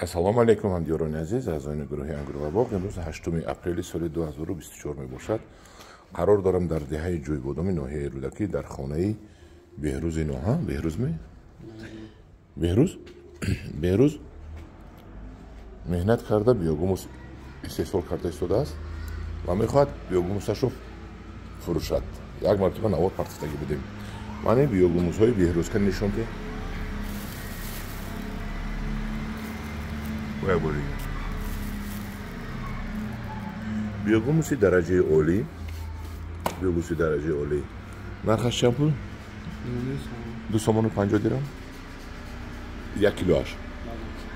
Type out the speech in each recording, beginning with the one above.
Ассалому алайкум, ҳамдиёрони азиз, аъзоёни гурӯҳи Ангур ва боғ. Имрӯз 8 апрели соли 2024 мебошад. Қарор дорам дар деҳаи Ҷӯйбодоми ноҳияи Рӯдакӣ дар хонаи Беҳрӯзи Ноҳа. Беҳрӯз ме? Беҳрӯз? Беҳрӯз меҳнат карда биогумус истеҳсол карда истодааст ва мехоҳад биогумусашро фурӯшад. Як мартиба навор партофтагӣ будем. Ман ин биогумусҳои Беҳрӯзка нишон ки як бор дигар. Биогумуси дараҷаи олӣ, биогумуси дараҷаи олӣ. Нархаш чанд пул? 2 сомону 50 дирам. 1 килоаш.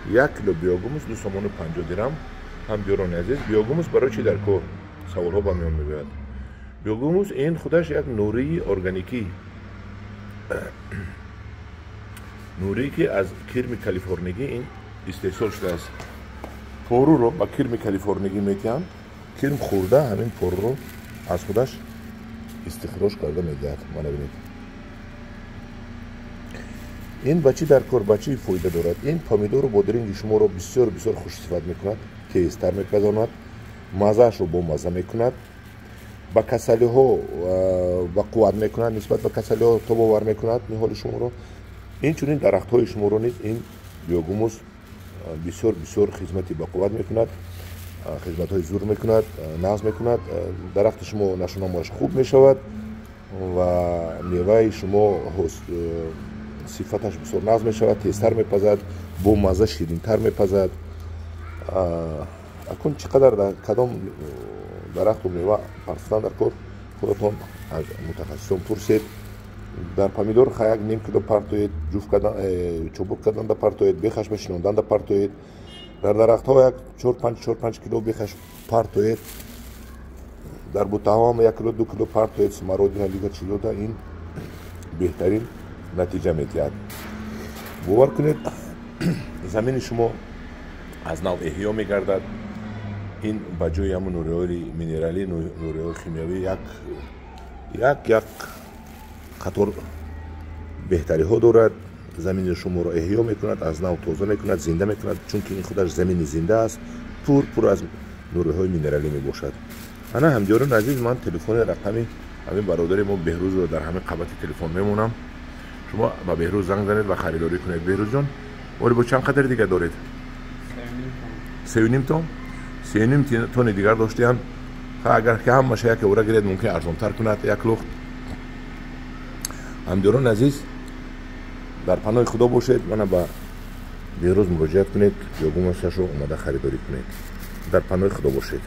1 кило биогумус 2 сомону 50 дирам. Ҳамдиёрони азиз, биогумус барои чӣ дар кор? Саволҳо ба миён меояд. Биогумус ин худаш як нурии органикӣ, нурие ки аз кирми калифорнигӣ ин истеҳсол шудааст. Поруро ба кирми калифорнигӣ метиҳанд, кирм хӯрда ҳамин поруро аз худаш истихроҷ карда медиҳад. Мана бинед. Ин ба чӣ дар кор, ба чӣ фоида дорад? Ин помидору бодиринги шуморо бисёр бисёр хушсифат мекунад, тезтар мепазонад, маззаашро бомазза мекунад, ба касалиҳо ба қувват мекунад, нисбат ба касалиҳо тобовар мекунад ниҳоли шуморо. Инчунин дарахтҳои шуморо низ ин биогумус бисёр бисёр хизмати бақувват мекунад, хизматҳои зур мекунад, нағз мекунад. Дарахти шумо нашунамояш хуб мешавад ва меваи шумо сифаташ бисёр нағз мешавад, тезтар мепазад, бо мазза ширинтар мепазад. Акун чӣ қадар дар кадом дарахту мева партофтан дар кор, худатон аз мутахассисон пурсед. Дар помидор як ним кило партоед, ҷуфт кардан, чобук карданда партоед, бехаш ба шинонданда партоед. Дар дарахтҳо як 4-5 кило бехаш партоед. Дар бутаҳо ҳам 1 кило 2 кило партоед, смородина дигар чизода ин беҳтарин натиҷа медиҳад. Бовар кунед, замини шумо аз нав эҳё мегардад. Ин ба ҷои ҳамун нуриҳои минералӣ, нуриҳои химиявӣ як қатор беҳтариҳо дорад. Замини шуморо эҳё мекунад, аз нав тоза мекунад, зинда мекунад, чунки ин худаш замини зинда аст, пур аз нуриҳои минералӣ мебошад. Ана ҳамдиёрони азиз, ман телефони рақами ҳамин бародари мо Беҳрӯзро дар ҳамин қабати телефон мемонам. Шумо ба Беҳрӯз занг занед ва харидорӣ кунед. Беҳрӯзҷон, оре бо чанд қадар дигар доред? 3.5 тон. 3.5 тони дигар доштиям. Агар ки ҳамаша яке ора гиред, мумкин арзонтар кунад як лухт. Ҳамдиёрони азиз, дар паноҳи Худо бошед. Мана ба Беҳрӯз муроҷиат кунед, биогумусашро омада харидорӣ кунед. Дар паноҳи Худо бошед.